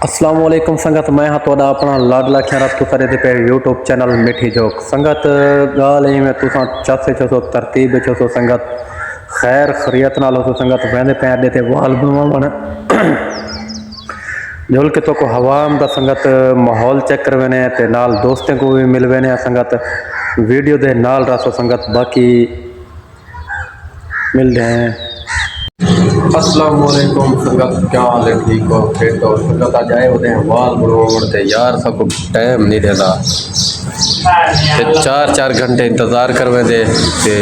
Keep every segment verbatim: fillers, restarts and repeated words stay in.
السلام علیکم سنگت، میں ہاں تہاݙا اپݨا لاݙلا کھیرا، تساں ݙیہدے پئے یوٹیوب چینل مٹھی جھوک۔ سنگت، ڳالھ ایویں تساں چس اچ ہوسو، ترتیب اچ ہوسو سنگت، خیر خریت نال ہوسو سنگت، ویندے پئے اݙے تے وال بݨواوݨ۔ جھل کے تہاکوں ہوا آمدا سنگت، ماحول چیک کروینے تے نال دوستیں کوں وی ملوینے آ سنگت، ویڈیو دے نال رہسو سنگت، باقی ملدے ہیں۔ السلام علیکم سنگت، کیا حال ہے؟ ٹھیک ہو؟ فٹ ہو؟ سنگت، اڄ آئے ہوندے ہیں وال بݨواوݨ تے یار ساکوں ٹائم نہیں ݙیندا۔ تے چار چار گھنٹے انتظار کرویندے تے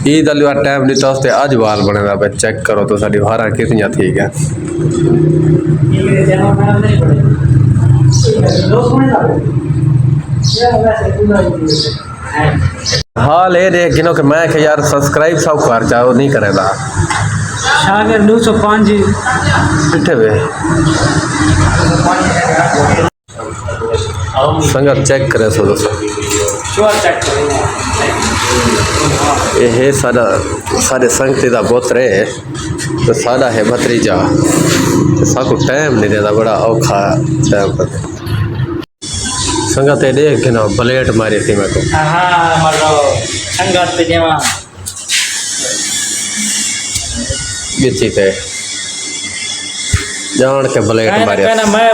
عید آلی وار ٹائم ݙتا اس تے اڄ وال بݨیندا پئے۔ چیک کرو تو ساݙی واراں کتنیاں تھی ڳئن۔ حال اے ݙیکھ گھنو کہ میں کہ یار سبسکرائب سب کر چاہو نہیں کریندا۔ شاگر ݙو سو پنج۔ کتھے وے؟ سنگت چیک کرے سو دوستو۔ اے ہے ساݙا، ساݙے سنگتی دا پتر ہے۔ تے ساݙا ہے بھتریجا۔ تے ساکوں ٹائم نہیں ݙیندا، بڑا اوکھا ٹائم پر۔ سنگت اے ݙیکھ گھنو بلیٹ ماری سی میکوں۔ ہاں، مطلب، سنگت تے جیواں۔ ڳچی تے ڄاݨ کے بلیٹ کائنا، ماریا۔ کائنا، میں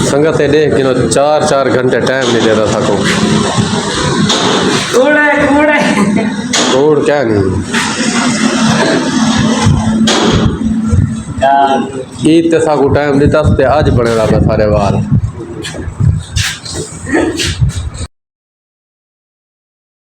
سنگت اے ݙیکھ گھنو چار چار گھنٹے ٹائم نہیں ݙیندا ساکوں۔ کوڑے، کوڑے۔ کوڑ کیا نہیں؟ یار۔ عید تے ساکوں ٹائم ݙتا تے اڄ بݨیندا پئے سارے وال۔